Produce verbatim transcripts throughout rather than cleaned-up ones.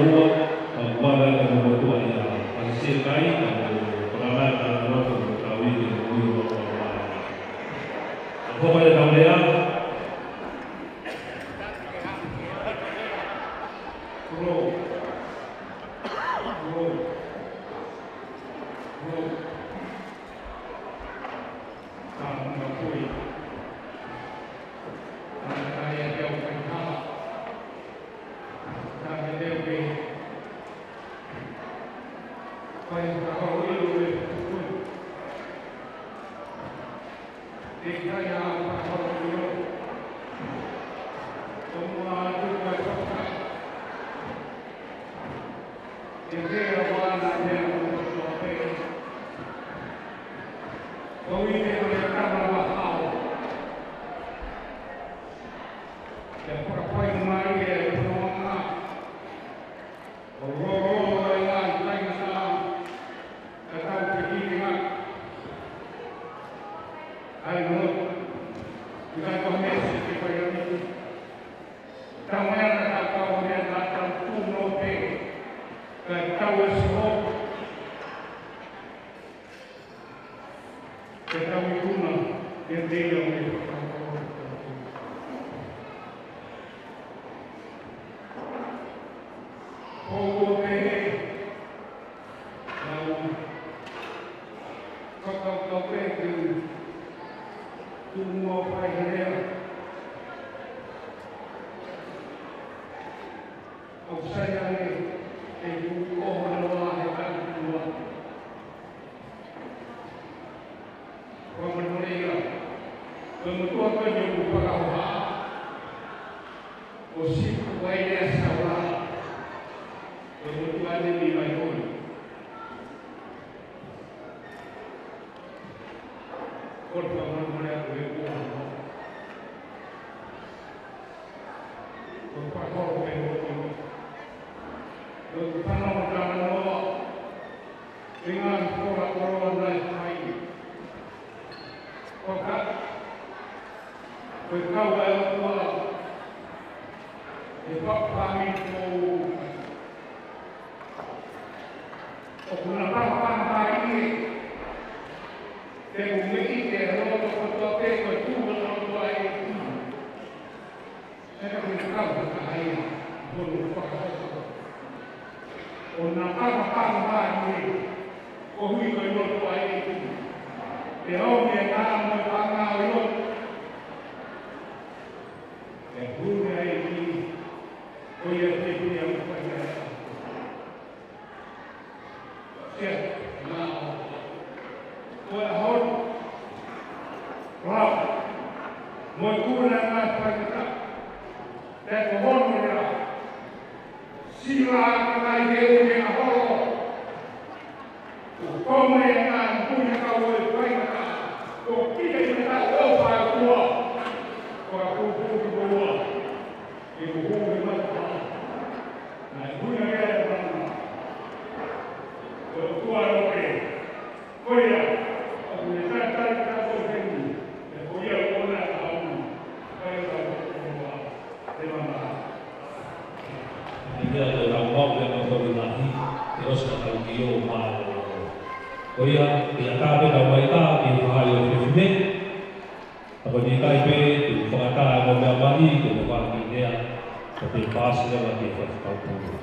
Ua, ka ua la ka mo tua ia. Pasi kai, ka mo kona la ka la no ka mo tau i ke mo i ua ua ua. Ka ko ka tau lea. Ro. Ro. Ro. Ka mo kui. Ka mo kai ia ke o kai ha. Ka mo teu ke. Ke tau ikuna, ke te ia o me. Ko ua pehē, lau, fakakaukau pē ke u tuʻu mo fai he lea. ʻOku sai ange, ʻe tuʻu ʻo hana wā he kakai ua. Ko e motuʻa ko eni ʻoku fakahoha. ʻO siku ai lea saula. Ko e motuʻa ni mi mai koni. Ko e fakamolemole atu he kuo hano. Ko e fakaholo pē hono. Ko e fano talanoa. Inga kola koloa nai fai. Ko ka, ko e kau ʻa e ʻOtua, ʻe fakafāmili kou. ʻOku na papa papa i e, te u me i te loto kotoa pē ko e tuʻu loto ai. ʻE ka me kau ka ai, ko no fakahoko. ʻO na papa papa i e, ko hui ko i loto ai. ʻE au me ka mo panga o loto. ʻE hui ai ki, ko ia te hui au ka ia. Sia, na, ko e hon, rau, mo e kula ngā whaikata, te ko hono rea, sila ka ngai he uri a holo, ko komo e ngā kuni ka o e whaikata, ko kika i te tau o whai kua, ko a kūkū ki kua. Ke kuo hū he mata. Naʻe hui na ia e mana. Ko e tua loke. Ko ia, ʻoku ne tatali ka ko heni. He ko ia ʻoku na ka hau. Kai ka ko ko. Te mana. Ni mea ko tau mau ke mau tau lahi. Ke osi ka tau ki o ma. Ko ia, ke ata pē tau mai ta, ke fai o fefine. Ka ko e ʻikai pē, te u fakatā mo meʻa mai, ko e meʻa mai ki hea, ka te paasi leva ki he fakataupulu.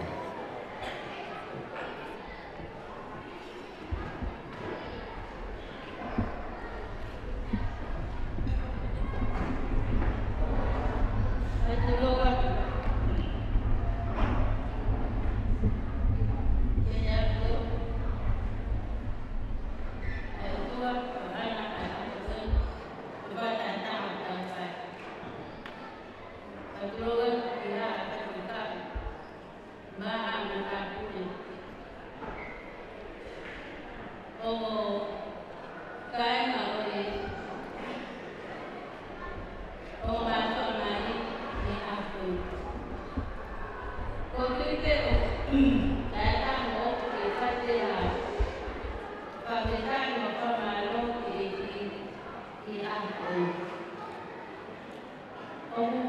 ʻOku,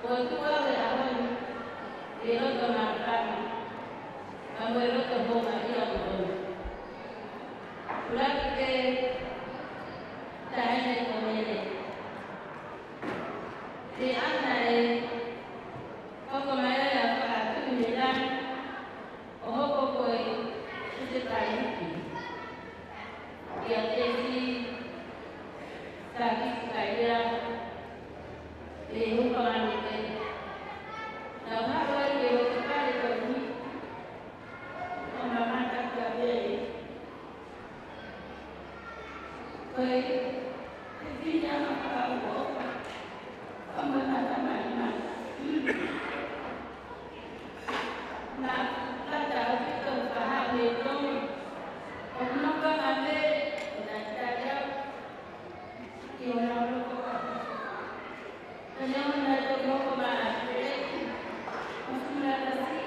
ko e tuʻu ʻa e ʻaho ni, ʻi loto māfana, Ko e fefine ʻa Makauʻofa, ʻa Mona Tamaimai. Naʻa ku lata ʻaupito ʻo fai ha meʻa ʻi Tonga. ʻOku nofo ange pē ʻo takitaha au ki hono loko. Ko e meʻa naʻe toki hoko maʻa Peleki mo Sumulakasi.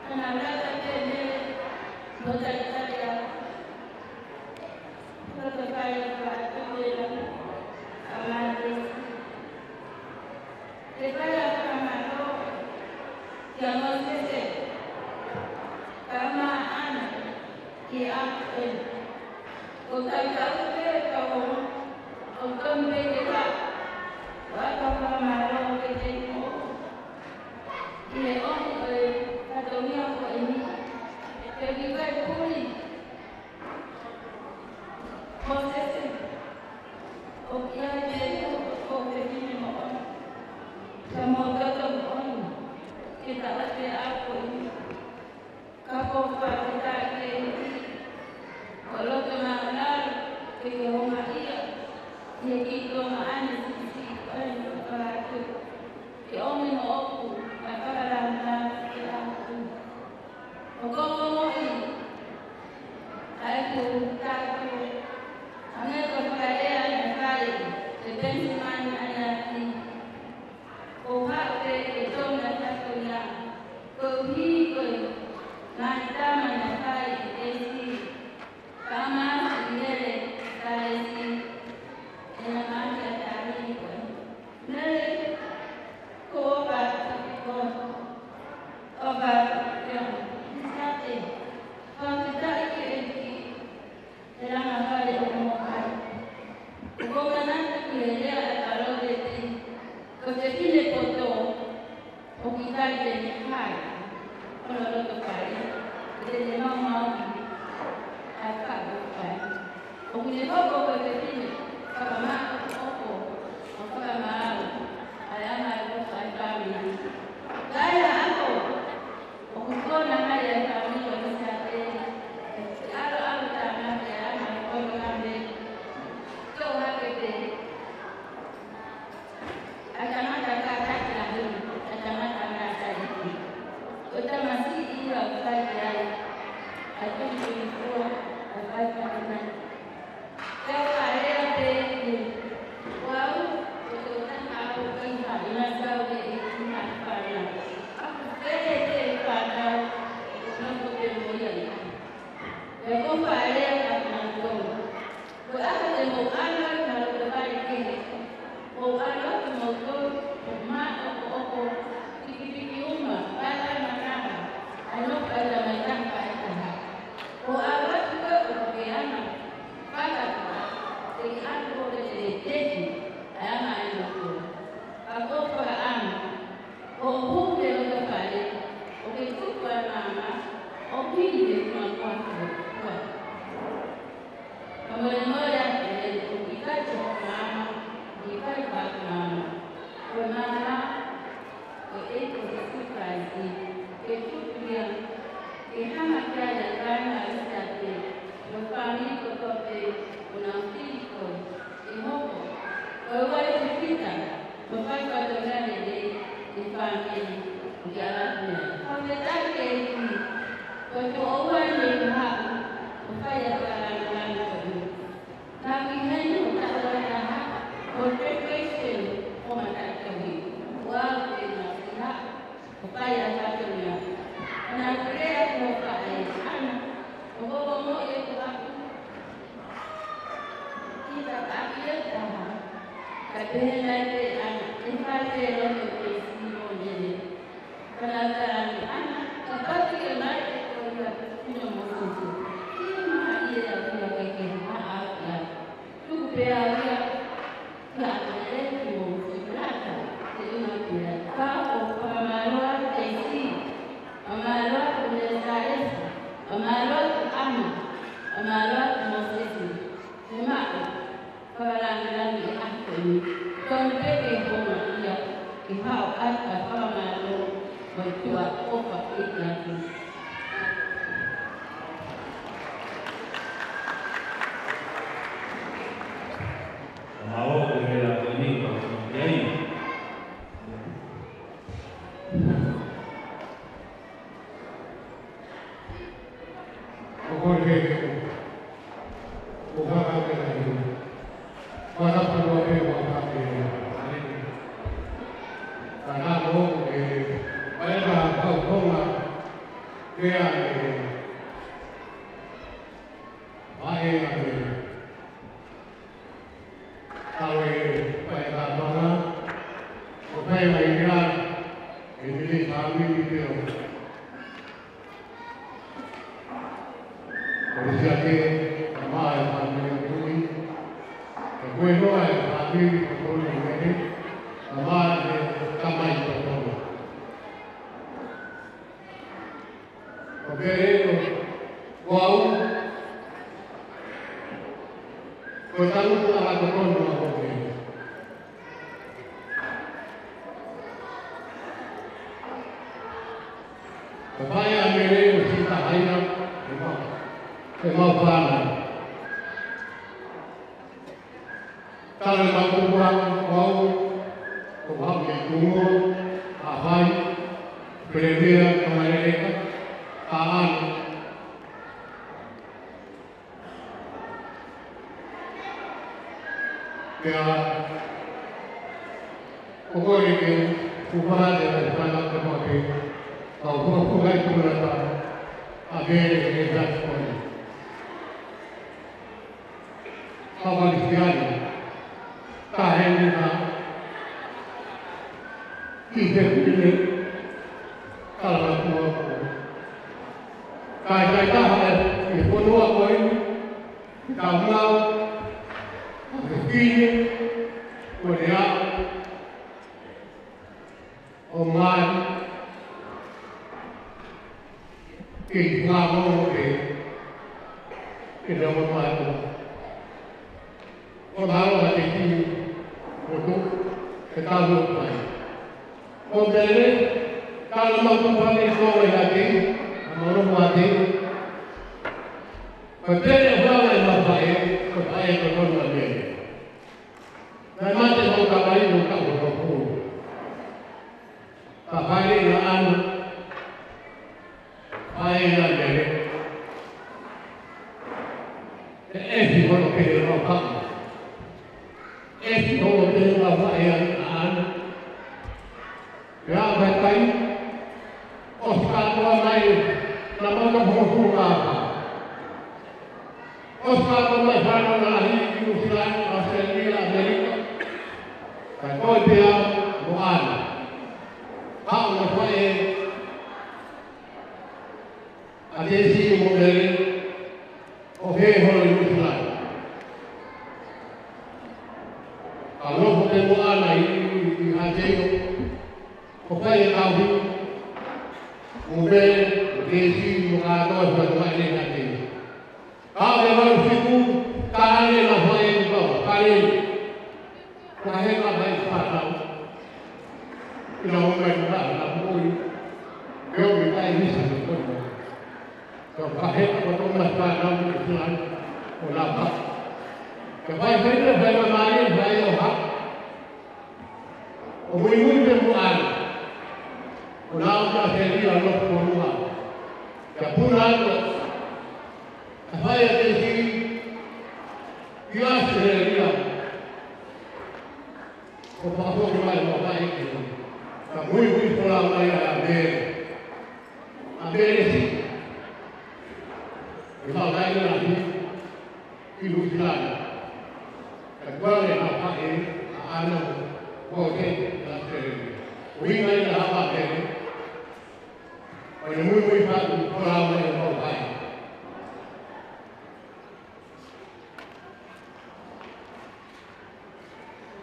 Naʻa nau lata pē mei he ʻo takitaha au. Ko e fai ʻo fai atu pē ʻa Mātesi. Ke fai ʻa e fakamālō kia Mōsese Kamaʻana ki he ʻaho ko eni. ʻOku ou talitali pē ʻe au ʻoku tonu pē ke fai ʻa e fakamālō kiate kimoutolu ʻi he ʻomi ʻo e fatongia ko eni. Ke u ʻikai puli Mōsese, ʻoku ʻi ai pē hoʻo fefine moʻoni, pea mo ho toto moʻoni, ke tau ʻi he ʻaho ko eni. Ka ʻoku ou fakafetaʻi ki he ʻEiki, ko e loto māʻulalo ke ke houngaʻia ʻi he kiʻi tuongaʻane siʻisiʻi ko eni ʻoku ou ʻoatu ke ʻomi moʻoku ʻa e fakalāngilangi ki he ʻaho ko eni. ʻOku ou ongoʻi ʻa ʻeku tatau ange ko e fakalea naʻe fai ʻe Penisimani ʻAniati, ko e haʻu pē ke tonu ʻa e fatongia, koeʻuhi ko e ngaahi tama naʻe fai ʻe Teisi, Kamasi, Mele, Talesi, ʻena ngaahi ʻatamai ko ē. Mele, ko e ʻofa atu ki koe. ʻOfa atu ki koe. Misa te, fakafetaʻi ki he ʻEiki, he langa fale ʻoku mo fai. ʻOku ou manatu ki he lea ʻa Kaloteti, ko e fefine poto, ʻoku ʻikai te ne fai hono loto fale, te ne maumauʻi ʻa e kakai. ʻOku ne hoko ko e fefine fakamāʻopoʻopo ʻo fakamaau ʻa e anga ʻo e fāmili. Ka ʻi he ʻaho ʻoku konga mai ai e fāmili ʻo Misa Teli, ʻe ʻaloʻalo tāmate ʻa e anga ʻo e fāmili. Tō hake pē ʻa e tangata kātaki lahi, ʻa e tangata ngāue taʻeiki. Ko e tamasiʻi ia ʻoku ʻikai ke ʻi ai ha tuʻituʻifua, ʻoku ʻikai ke ʻi ai ha faʻahinga. Pea u fakalea pē ʻe au, ko e tokotaha au ʻoku ʻikai ha ʻi ai ha ʻi ai ha fānau. ʻOku ou fele pē fānau, ʻoku ou nofo pē mo ia ʻi ai. Pea u fakalea kia kinautolu. Ko e ʻaho te mou ʻalu ai ki ha loto fale kehe, mou ʻalu atu moutolu ʻo māʻopoʻopo, pikipiki uma, pata manava, ʻa e nofo ʻa e tamai taha ʻe taha. Ko e ʻalu atu ko ē ʻoku ke anga fakatuʻa, te ke ʻalu ʻo ke teleteki ʻa e anga ʻo e nofo. Ka ko e fakaʻamu, ʻo hū ki he loto fale, ʻo ke tuku ʻa e maama, ʻo hili he funga kuafu. Fakamolemole atu ʻi he ʻoku ʻikai ko hoʻo maama, ʻikai ko haʻaku maama. Ko e maama ʻo e ʻEiki ko Sīsū Kalaisi, ke tuku ia, ke hanga ki ai ʻa e kāinga ʻo Misa Teli, mo e fāmili kotoa pē ʻoku nau fili koe, ke hoko ko e uaifi fita, mo e fai fatongia lelei ki he fāmili ʻoku ke ʻalu atu mei ai. Fakafetaʻi ki he ʻEiki, ko e tuʻo ua eni ʻeku haʻu ʻo fai ʻa e fakalāngilangi ko eni. Naʻa ku ʻi heni hoʻo taʻu ua taha, hoʻo graduation ʻo e mataʻitohi. Kuo u ʻi ai pē ʻeku haʻu ʻo fai ʻa e fatongia. Naʻa ku lea ki hoʻo faʻē, ʻAna, ʻoku ou ongoʻi ʻeku haʻu ʻi he tafaʻaki ʻe taha. Ka pehē mai pē ʻe ʻAna, ʻe fai pē loto ke sio mele. Ka naʻa ku talaange, ʻAna, kapau ʻe ʻomai ʻe koe ia ʻa e fefine ʻo Mōsese, ʻe maha ia ʻe au ia kae kehe, maʻa au ia. Tuku pē au ia ki haʻa Mele ki Mōsese, lata, te u ʻuhinga pē ai. Ka ʻoku ou fakamālō atu Teisi, fakamālō atu Mele Talesi, fakamālō atu ʻAna, fakamālō atu Mōsese, he maʻu fakalāngilangi ʻi he ʻaho ko eni. Tonu pē ke houngaʻia ke haʻu atu ʻa e fakamālō mo e tuʻa ʻofa kiate kimoutolu. Ko e pehē ʻoku hanga pē ʻa e ʻuhinga. Ko e tapa noa pē ʻoku hanga pē. Ka naʻa mo e, ʻa e ka hau konga, pea e, ʻa e, ʻa e, ʻa e, ʻa e ka konga, ʻo pehē mai ia, ʻe te te fāmili pē ʻo Ko e siʻi ake, ka mai e fāmili ʻo Tui. Ka ko e noa e fāmili ko Tui mene, ka mai e tamai ko Tui. Ko Pele ko, ko au, ko e tangutu ʻa ko Tui ʻa ko Pele. Ka pae a mele ʻo si ta haina, ʻe mau, ʻe mau pāna. Tala e mau kupuʻanga, ko au, ko au ke kumo, a fai, Pelemia, ka mai e ka, a ano. Pea, ko koe ke, ko koe ke, ke fana ke mo ke, ka o ko ko kai ko la ta, a ke, ke, ke, ke, ko koe. Ka wali fiani, ka heni na, ki te kune, ka la kua ko. Ka kai ka ha, e, e ko noa ko e, Ka mau, ʻa e fefine, ko e lea, ʻo mai, ke i ngā momo pē, ke lea mo mai ko. ʻO nalo ʻa te ki, ʻo tō, ke tau ʻo pai. Ko Pele, ka la mau kupuʻanga ko e ʻa te, a mau lomo ʻa te, Ko Pele ʻa e mau faʻē, ko e faʻē ko Tui ʻa Pele. Naʻe mate mo ka mai mo ka o ko ko. Ka faʻē ʻa ano. Faʻē ʻa Pele. ʻE ʻefi hono Pele mau ka. ʻEfi hono Pele mau faʻē ʻa ano. Pea ʻapaʻapa, ʻosi kātoa mai, na mau ka hofu ka apa. ʻOsi kātoa mai fānau na lahi ki Nuʻu Sila, ʻAositelēlia, ʻAmelika. Ka ko e pea mo ana. Ka ʻo na faʻē, ʻa Tesi mo Pele, ʻo he holo i Nuʻu Sila. Ka nofo pē mo ana ʻi, ʻi, ʻi Haʻateio, ʻo fai e kau hiu, mo Pele, mo Tesi, mo kātoa e fatu mai ʻi Haʻateio. Ka ʻo e valu fitu, ka ʻane na fai e kau, ka ʻane. Ka he ka mai fānau. ʻIna o mai ka na mui. Ke o mai kai misa ni ko. Ka ka he ka ko mai fānau ni fānau. ʻO la pa. Ka fai fai ka fai ka mai fai o ha. ʻO mui mui te mu ana. ʻO la o ka he lia lo ko mua. Ka puna atu. Ka fai a te si. ʻI ʻAositelēlia. ʻO fakafoki mai ʻo fai ki. Ka mui mui ko la mai ʻa Pele. ʻA Pele si. ʻE fakaʻai na hi. ʻI Nuʻu Sila. Ka kuale ha faʻē, ʻa ano, ko te, ʻa te. ʻUhinga ʻi ha faʻē. ʻO ne mui mui fatu, ko la mai ʻo fai.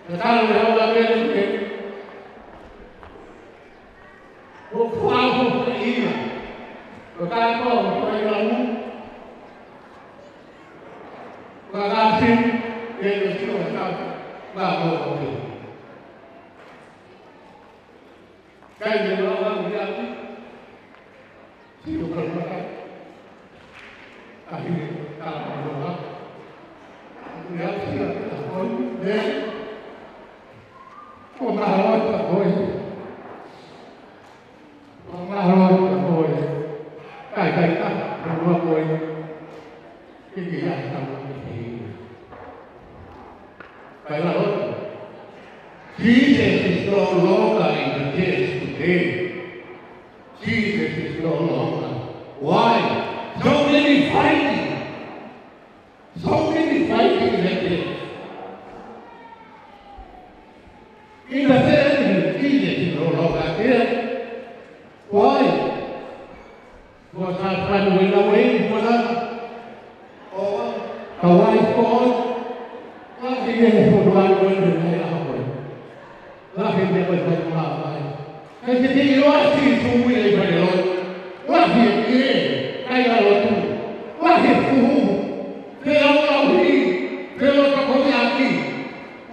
Ka tala me hau la mele ke. Ko kuaho ke ia. Ko kai ko, ko kai la mu. Ko ka sin, ke ke sio ka, ka ko ko. Kai me la wa ya. Sio ka la ka. Ka hi ka la wa. Ya sio ka ko ne. Ko ka la ka ko. Ko ka la ka ko. Kai kai ka. Ko ka ko. Ke ke ʻai tau ke he. Kāinga lotu. Jesus is no longer in the church today. Jesus is no longer. Why? So many fighting. So many fighting in the church. In the family, Jesus is no longer there. Why? Because husband went away, brother. Or the wife gone. Lahi e fotu ʻa e ʻaho ko ē. Lahi e meʻa ko ē ʻoku fai mai. Kae te te ʻilo ʻa Sīsū ʻi he fale lotu. Lahi e kē, kāinga lotu. Lahi e fuhu. Pea ʻoku lahi, pea ʻoku tokoni ʻaki.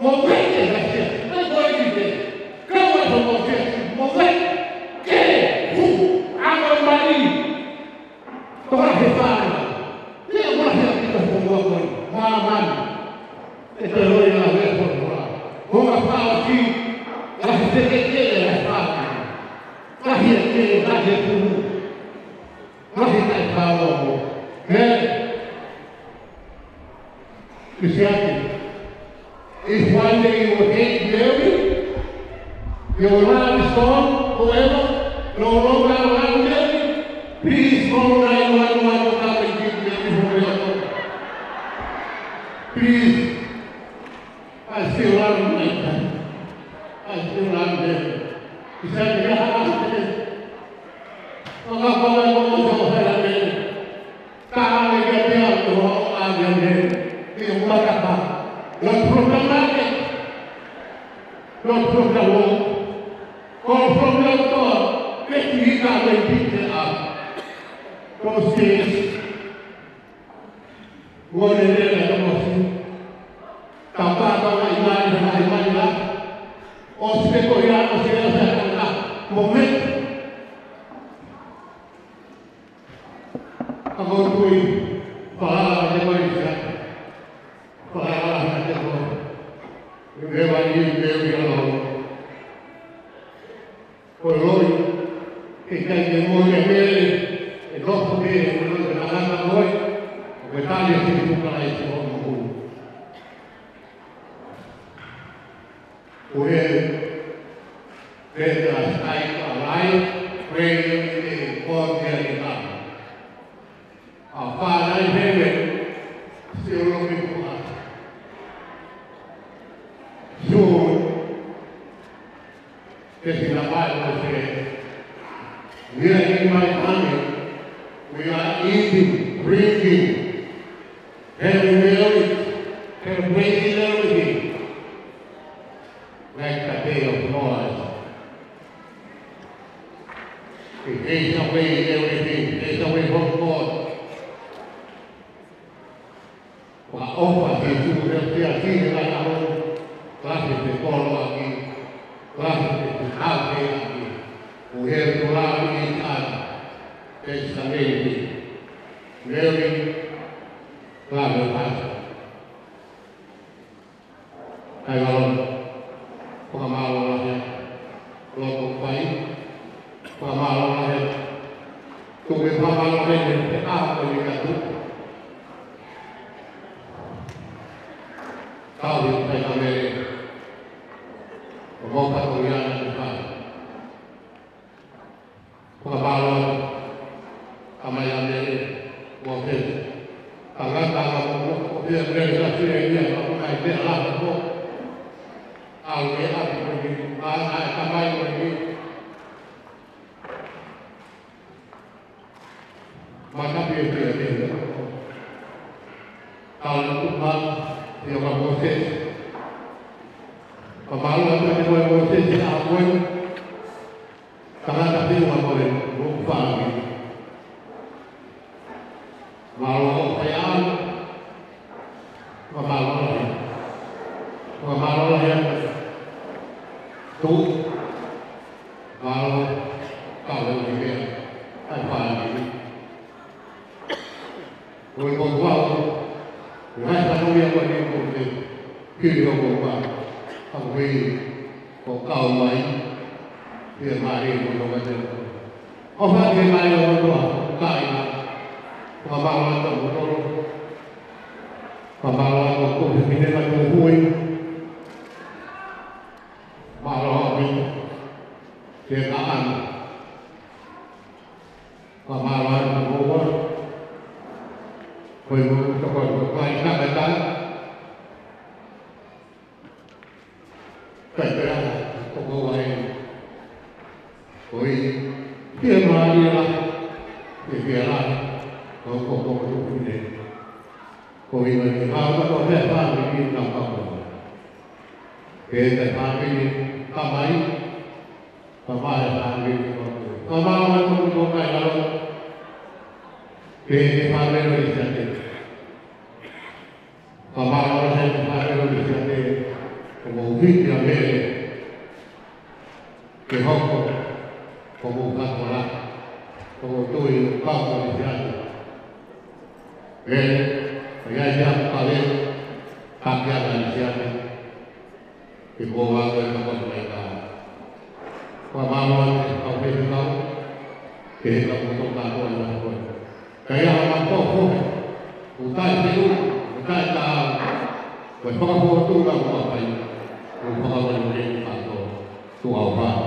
Movete, that's it. That's what it is. Come on, movete. Movete. Ke, hu, amo mai. Toka he fānau. Te ʻalu ʻo hia ki he fonua ko ē. Māmani. ʻE te loi la le fonua. Ko ma fāo ki. Lahi te ke ke le fānau. Lahi e ke, lahi e fuhu. Lahi e fānau. He. Christianity. If one day you hate Mary, your love is gone forever, no longer love Mary, please call nine one one to come and give Mary from your home. Please. I still love my friend. I still love Mary. He said, "Yeah, I love Mary." Waka waka waka waka waka waka. Ka ʻave ke pea ko ʻave ke pea ʻo matapa. Not from the market. Not from the world. Or from the door. Let me come and pick it up. Those days, ngone lele ka mosi. Tapa tapa i mai, i mai, i mai la. ʻOsi ko ia, ʻosi ia, ʻosi ia, ʻosi ia. Moment. Ka ko tui, fala te mai sa. Fala te ko. Io he wani te ui alo. Ko loi, ke kai ke mo le mele, e lofu ke, e loi ke nangata loi, ke tali e tiki puka lai si o mo. Ko e, let us fight our life, pray every day, God will come. Our Father in heaven, still looking for us. Soon, as the Bible says, we are in my family. We are eating, drinking, having marriage, celebrating everything. Like the day of Noah. He takes away everything, takes away from God. Ua ofa te tu te te a ti te la o. Lasi te kolo aki. Lasi te te hau te aki. We have to love each other. That's the main thing. Loving, love your husband. Kāinga lotu, fakamālō lahi atu. Lotu pai, fakamālō lahi atu. Tuku e fakamālō lahi atu, he ʻaho ko eni ka tuku. Kau i pai ka mele. Ko mau ka tau ia na te pai. Fakamālō atu, ka mai a mele, ua pete. Tangata anga mo mo, ko pia mele ka tira ia, ka ko mai pea la ko. Au e a ko ni, a na e ka mai ko ni. Maka pia pia pia. Kau na tupa, pia ka Moses. Fakamālō atu te koe Moses, a koe. Tangata pē ua ko e moʻu fāmili. Mālō ʻo fai ʻalu. Fakamālō lahi. Fakamālō lahi atu. Tuʻu. Mālō. Kau e ui mea. Ai fāmili. Ko e ko kuau, ko hai ka nui a ko ni ko te, kiri o ko kuau, a ko hei, ko kau mai, pia mare ko no ka te. O fa ke mai o ko kuau, kai na, ko ka maro a tau ko toro, Pine ma tō hui. Mālō ʻaupito. Ke ka ʻana. Ka mālō ʻaupito. Ko e mo toko toko ai ka ka ka. Kai pea, ko ko ai. Ko i, ke mālie la, ke ke la, ko ko ko ko pine. Ko i mai ke kau ka ko he pāmili na ka ko. Ke te pāmili ka mai, ka mai pāmili ko. Ka mai ko ko kai lalo. Ke te pāmili i te. Ka mālō he te pāmili i te. Ko mo hiki a mele. Ke hoko, ko mo katola, ko mo tui, ka ko i te. Mele, ka ia ia ka le, ka kia ka i te. Ke ko wa ko e ka ko i te. Ka mālō he ka he ka, ke he ka ko ka ko i te. Ka ia ha ma ko ko he, ʻo tai te u, ʻo tai ta, ko e whakapotu ka ko ka pai, ʻo whakapotu ke ka to, to au pa.